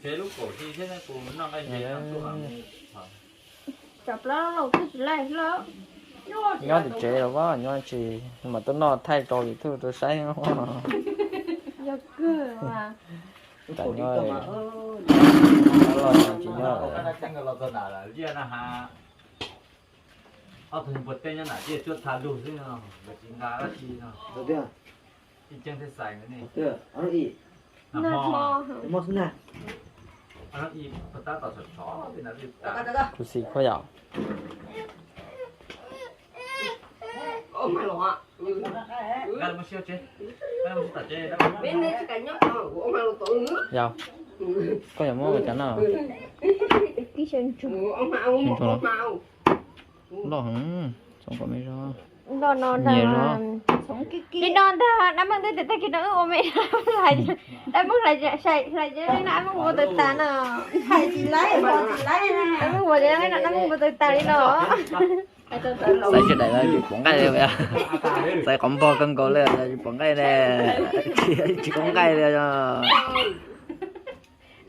Tsev lub kaum hli thiab, kuv noj nqaij nce no tuaj. Nyob tim tsev los as, nyob tsis mas tuaj noj thaij rau YouTube rau saib. Yog kawg. Tam nyob los tsis nyob. Ob tug niag npua teb nyob nram tiaj cuab txha lug xwb no, nkawd tsis nqa dab tsi no. Ib ceeb thiab xais nkawd ne. Kuv xis khuaj yom. Yog, koj yuav muab ua cas no? Ntsuag los? Loj heev, txhoov kom me zog. Nyias zog. Li no ntag, dab Meej twb tias tag kis no wb ua me, dab Meej hlais, hlais li no dab Meej ua tawg tas no. Dab Meej ua li no dab Meej ua tawg tas li no. Xaiv sawv daws los tsis pom nqaij li, xaiv qhov npog kawg nkaus li tsis pom nqaij li, tsis pom nqaij li.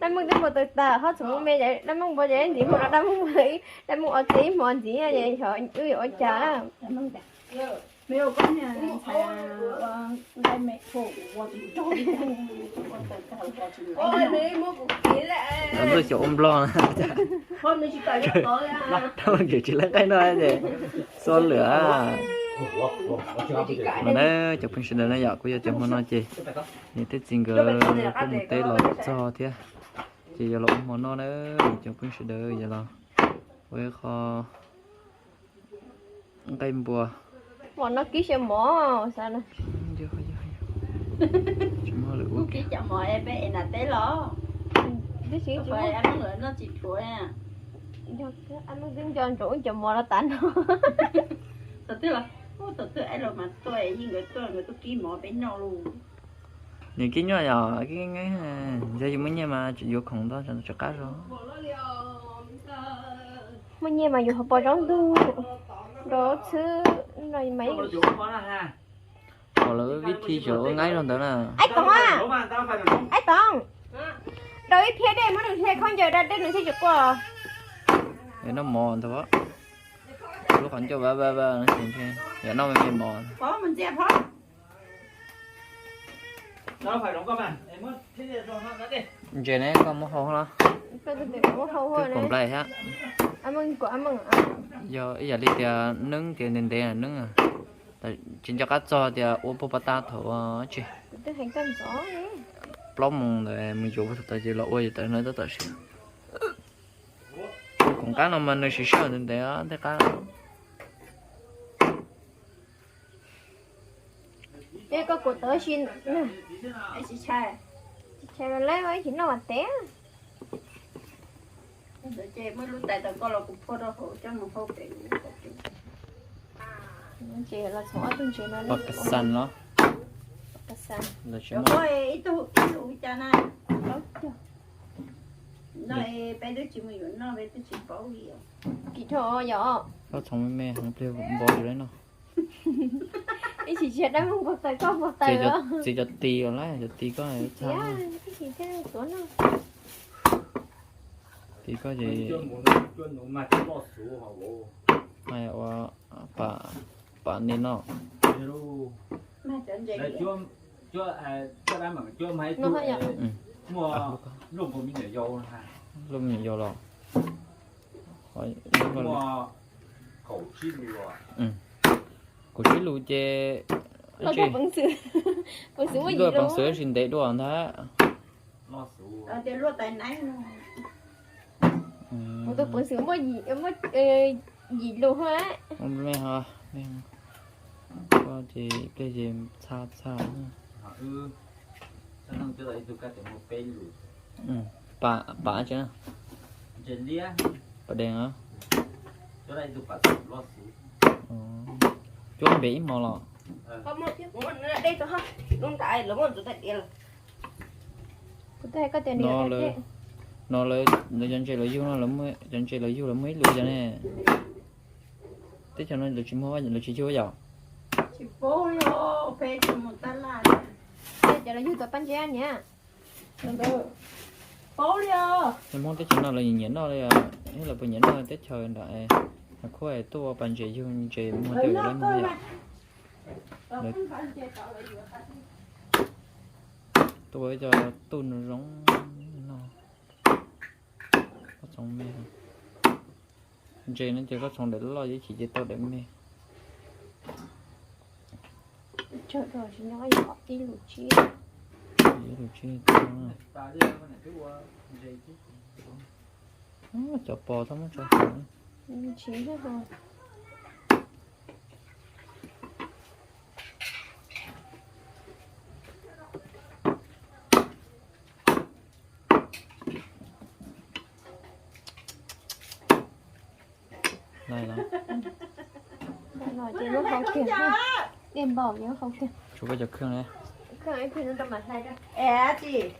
Dab Meej twb mus tawg tas, ho txhoov me, dab Meej npua ces ntxiv hmo no dab Meej, dab Meej ua txiv ib hmo ntxiv, xyov wb yuav ua cas. Lub xyov ua nplog na. Tab mas nkim tsis leej nqaij no ces xua lwm. No na cov phooj ywg sawv daws na yom, kuv yog cov hmo no ces niam thiab txiv nkawd kuj mus teb los txog thiab, ces yog los ua hmo noj na, cov phooj ywg sawv daws yog los ua ib qho nqaij npua. Mov no kib xyaw mov xav na. Tsis muaj lwm ua kiag. Twb tsis, twb nco ntsoov wb cov mov los tas no. Thaum twg los, thaum twg es los mas tuaj, yeej nkawd tuaj nkawd tuaj kib mov peb noj lauj. Nws kib nyuaj yom, kib ngeeb, yog yus muaj nyiaj mas yuav khoom ntau tsam no tsis qab zog. Muaj nyiaj mas yuav hauv paus zaub ntug, nrog txhwb no mas. Pom lawv vib thi tseem ua nqaij rau ntawd na. Aib Toom, Aib Toom, rau ib phiab dej muab nws hle khaub ncaws da dej nws thiaj tsis quaj. Noj mov ntag, lub qhov ncauj vaj vaj vaj no ces yog noj me me mov. Ntses ne, koj muab hau los? Twb kom nplaig thiab. Yog ib yam li tias neeb tias ntev ntev neeb, tsis nco qab txog tias ua puag pas tas thaum tsis, plaub moos ntawd mus yuav puag thaum tas ces los ua yuav tawm no tab tom siav. Koom qab no mas nws siv sij hawm ntev ntev tej qab. Ces koj kuv tawv si, tsis tshais, tsis tshais los lawv ib tsis noj vas tev. Ces los txhoov ob tug ntses no. Pom kas xas los? Kas xas. Kim dhau yom. Koj txhoov me me heev pliag npau yus lawv no. Ib tsis tsis dab Meej npau taws koj npau taws. Txiv cov tis os, cov tis koj txha. Ib tsis thiaj tuav no. Tis koj ces ua pam nis no. Luaj me nyuam yaus los? Kaum tsib lus ces luaj peev xwm tsis ntev dua ntag. Tus peev xwm muaj yim lus. Koj ces pliag ces txha txha. Pam, pam tsi, pam dees. Cuab npe ib hmo los? Kuv twb hais koj tias no lawv, lawv cov ntses lawv yug no, cov ntses lawv yug lawv muaj ib lus cov ne. Teb chaws no lawv tsis muag, lawv tsis yug yom? Tsis paub li, peb tsis mus tab laj. Ces lawv yug tom pab ntsia niam. Paub li os. Hmoob teb chaws no lawv nyiam noj li os, lawv puas nyiam noj teb chaws ntawm Hais Khub es tuaj ua pas ntses yug ntses muag coj yuav lawv muag yom. Tuaj ua ib co tuj no zoo no. Koj txhoov me. Ntses no ces koj txhoov daim loj ces chim ces tau daim me. Ib lus tsib. Ib lus tsib tau. Cov pos tau muab tso. Lais los. Lais los ces muab hau kiag. Dej npaum ces muab hau kiag. Tshuav peb cov khw. Khw ib khw no rau mam hlais rau. Es tsis.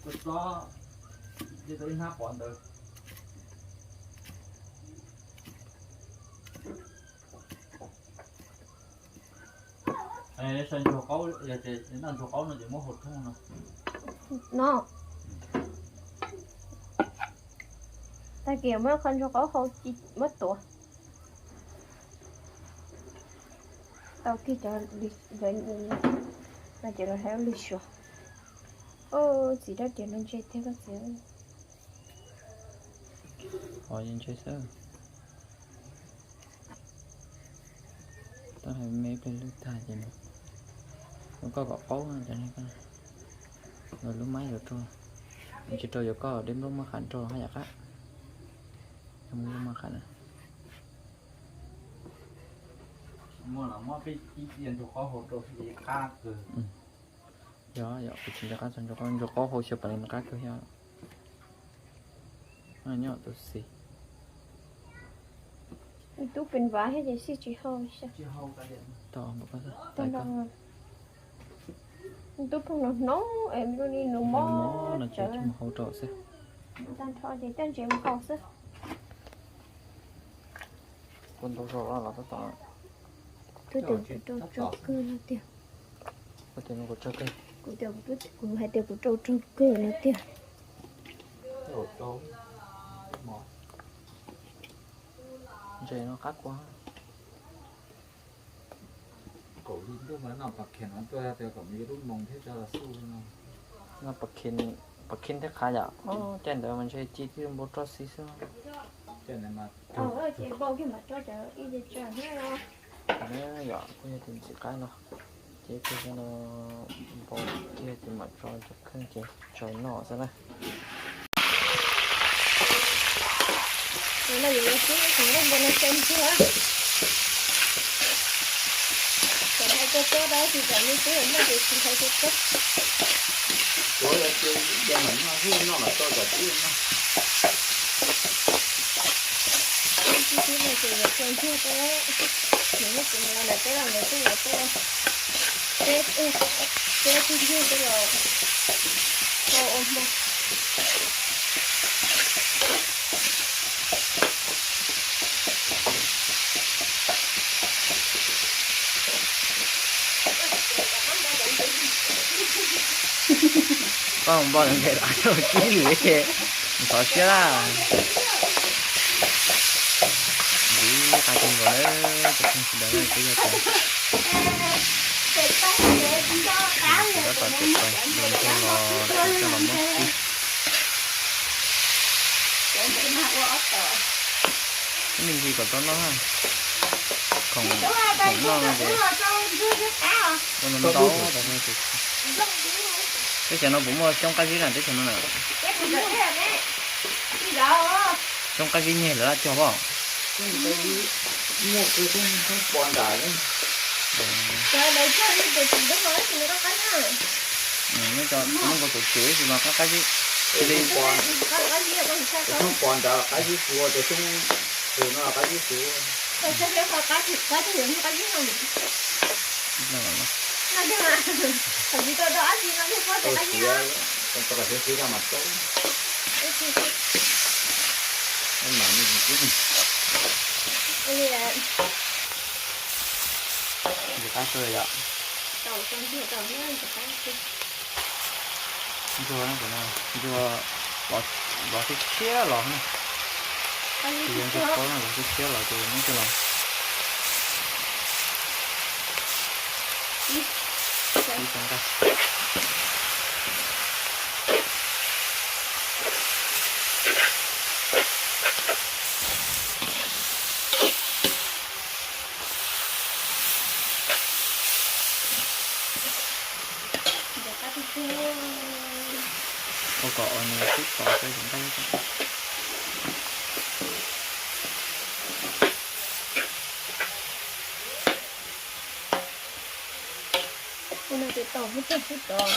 Kua txob, ib hnab pov ntawd. Sau ntsuag qaub, yog tias noj ntsuag qaub no ces muab hau thooj no. No. Tag kis muab qhov ntsuag qaub hau muab tuav. Tau kiag cov, no ces los hlais ua lwj suav. Txiv rab riam no ntse tiag koj txiv. Qhov yeej ntse xwb. Tab hais me ib pliag lwj tag ces yuav koj kom qaub no ces yuav lub maib yuav rau, tsis rau yuav koj dej nplooj maj qham rau haj yam qab. Muaj los muab peb ib txia ntsuag qaub hau rau qab kawg. Yog, yog kuv tsis nco qab txog ntsuag qaub, ntsuag qaub hau xyaw pam li qab kawg thiab. Nyob tus xis. Tub pes npav thiab ces xij tsis hau. Tub pheej hnov hnov es zoo li nws mob no ces tsis mus hau rau xwb. Tag nrho ces coj ntses mus hau xwb. Kuv ntaus zaum los tab tom. Twb tias kuv rau tsawg kawg no tiag. Kuv tias kuv tsawg kawg. Kuv tias kuv, kuv hais tias kuv rau tsawg kawg no tiag. Ntses no qab kua. Kaum li ntuj mas noj pas khees no tuaj tias kom me lub moos thiab tso xub no. Noj pas khees thiab qhav yom, caij ntawd mas ntshe ci twb npau roj xib xwb. Ces npau kiag mas tso cov ib ce tsa thiab. Yom, kuj yog tias ntxim qab no, ces kuj yog no npau kiag ces mam tso cov kheej ces tso noj xwb na. Tam no yus yuav xwb, tam npau no tso ntsuag. Tam hais koj koj dab tsis tam li twb noj ces tsis hais koj koj. Kuv ces mam noj xwb, noj mam tso tam tib no. Tib tib no ces yuav tso ntsuag tau. Nws muab kuv los ntawm peb los ntawd twb yuav tau. Peb, peb tug ntsuag tau los tau ua hmo. Koj npau nqes los rau kib lwm ces xov siab lawm. Ntxiv qab kawg nkaus na, cov phooj ywg sawv daws na, peb yog tias tab tom cov pais los ntsuag los coj los muab kib. Me ntsis kom tau noj, khoom, khoom noj no ces ua ntau ntau. Teb chaws no puas muaj xyoob qab zib na teb chaws no na? Xyoob qab zib nyeg lawv dab cog pom. Muab cov, muab nkaus tus tsev ib sim mas qab qab zib. Xyoob pos nrad los qab zib tsuas, cov xyoob tus no los qab zib tsuas. Tau siav, tau siav mas tau. Ntxim qab kawg yom. Ntsuag no, ntsuag vov tshiab los na. Ntsuag qaub no, vov tshiab los ces muab coj los. Ua kom nws kub tod, ua no ces tau kub tod.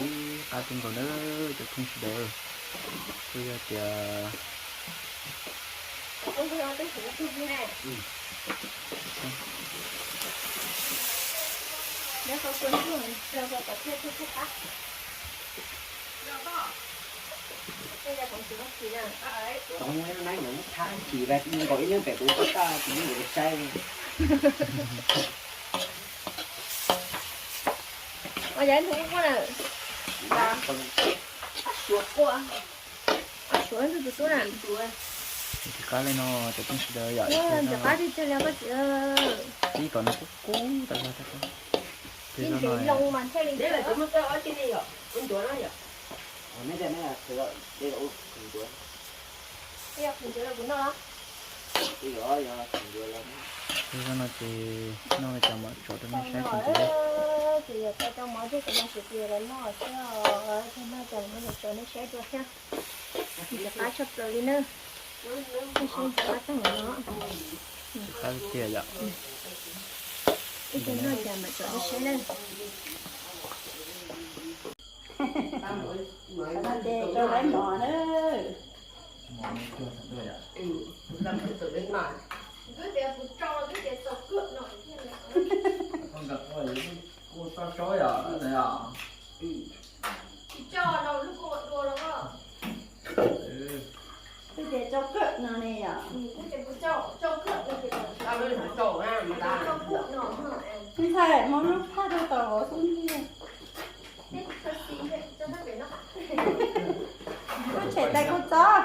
Ntev qab kawg nkaus na cov phooj ywg sawv daws. Kuj yog tias Tov neb nkaus ib leeg pem kuv toj tsis muaj nkaus saib. Ua yog ib ntug quaj na. Suav quaj. Suav ntug tus tub na. Ntxim qab li no cov phooj ywg sawv daws yom. Ntxim qab tiag tiag li koj txiv. Ib tom no kub kub tas zog. Ib ntev loo mas thiaj li. Ua no ces noj li cas mam tso rau nej saib tso ntxiv. Ces yog tau rau mov thiab cov no ces los noj thiab, noj cas mam tso nej saib dua thiab. Ntxim qab tshaj plaws li na. Nej saib ntxim qab tag no. Ntxim qab tiag yom. Ib pliag noj cas mam tso nej saib na. Ces rau lawv mov na. Twb tias tsau kawm no ne yom. Ntxhais muab lub phaj rau tom hauv xub ntiag. Kuv tshem tais kuv txob.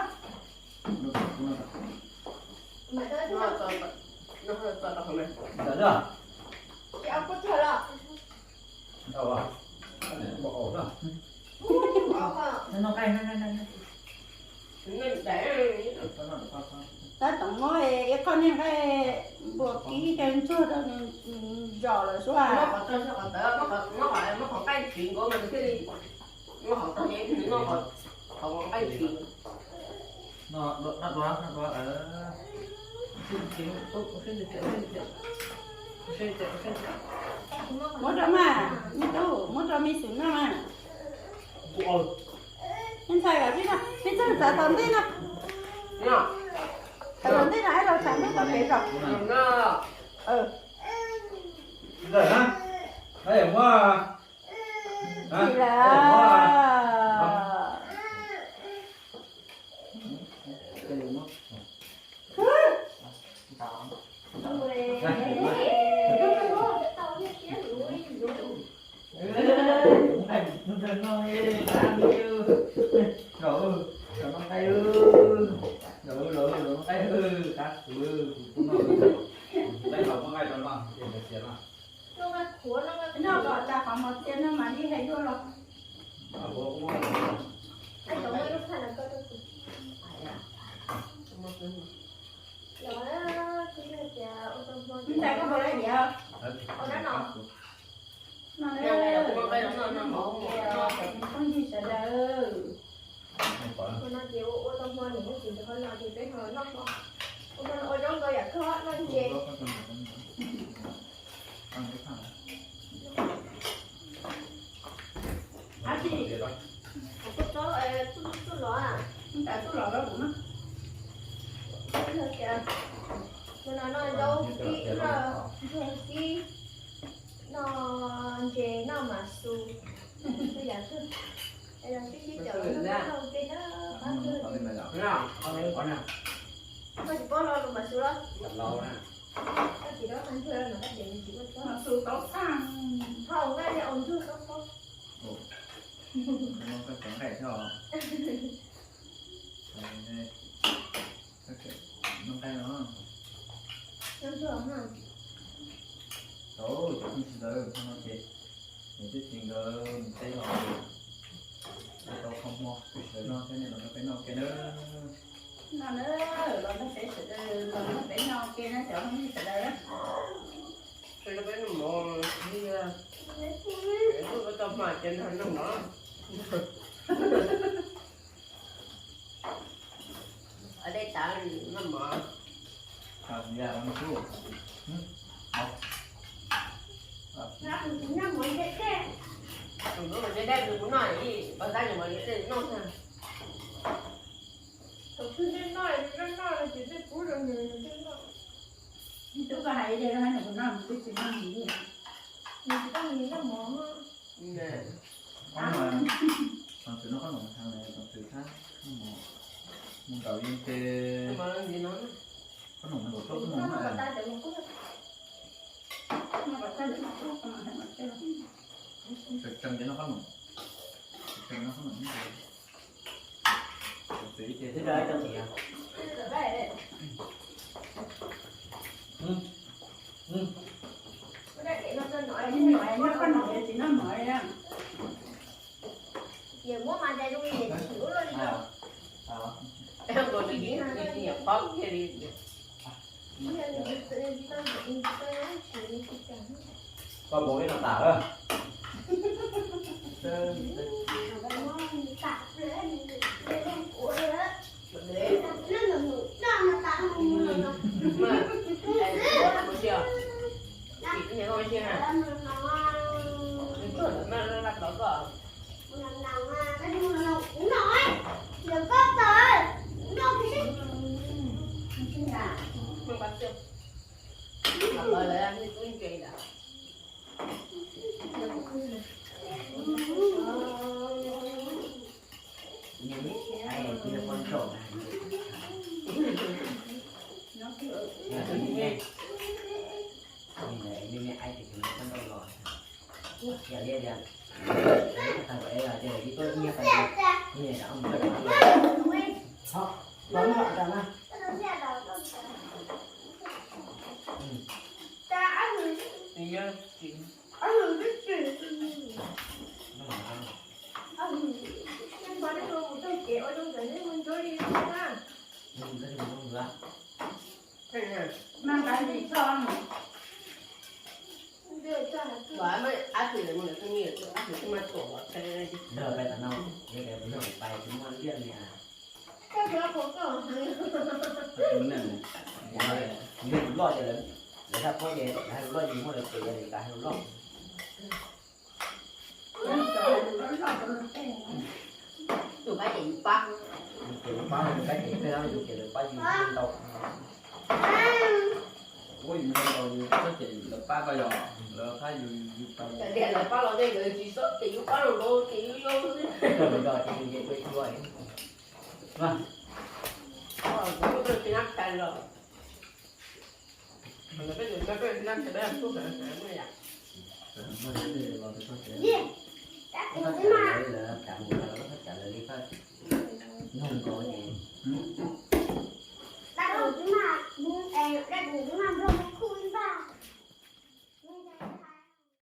Tab tom muab ib qho niag nqaij npua kib cov ntsuag rau nws zom lawm suab. Muab rau mas, me tub, muab rau me xwm noj mas. Me ntxhais kom tib no, peb txog txav tom ntej no. Txav tom ntej no, ib los tshav ntuj tau kev zom. Tsis lawm. Noj kom tas qhov mos txia no mam li hais dua los. Ntxhais koj puas laij diav? No, phooj ywg sawv daws. Ua no ces ua tau hmo niam txiv ntxawm ho los ces peb ho noj hmo. Ua no ua zaub nkaus yam koj noj ntses. Ab tsi, kuv txob txuj los, tas txuj los rau kuv no. Ua no noj zaub kib, noj ntsuag kib, noj ntses, noj mas xus, yam twg los sib sib caum noj ua ke na. Koj tsis paub lo lus mas xu los? Koj tsis paub qhov ntsuag no, koj ces nws tsis ua txog. Xu tau tag. Thaum nqaij li aus ntsuag tau paub. Koj cov nqaij thiab os. Noj nqaij no. Tau cov phooj ywg ntawd no ces nws twb tsis nkawd mus teb los, tau kho hmo peb sawv daws noj thiab nej los nrog peb noj ua ke nawb. No na, los nrog peb sawv daws los nrog peb noj ua ke na cov phooj ywg sawv daws. Peb noj mov, peb tau hma ces nrog noj mov. Dej tsav noj mov. Tus ntawd mas dej dej tus kuv noj ib pab tab nws mas dej dej noj na. Thaum twg dej noj, dej noj ces dej pub rau nws, dej noj. Tub koj hais dej noj, nws kuv noj, nws twb tsis noj li. Nws tsis tau nws noj mov. Tus no qhob noom heev, tus no mus ntaus yeej ces qhob noom nkaum plaub xwb no. Tseem tseem ces noj qhob noom, tseem noj qhob noom. Tus ib ce thiab. Noj qhob noom ces tsis noj mov li na. Yawm muab mas tas zoo li yawm tsis hwm ua luaj li no. Nkaus li nyiam pab kiag li. Koj mus ib no tas lawm. Lawv hais lus loj ces lawv hais lus loj ces muaj lawv tes, lawv hais lus loj. Tus pab ces yus pab. Ces yus pab, tus pab ces peb lab yus ces lawv pab yus ntau. Ua yus ntau yus txhob ces lawv pab koj yog lawv pab yus, yus pab lawv. Tias lawv pab los tej lawv tsis txhob ces yus pab los ces yus yau xwb. Koj mus nrog ces yus ces ua ib tug. Kuv tsis nab tshais los. Nug nkaus ces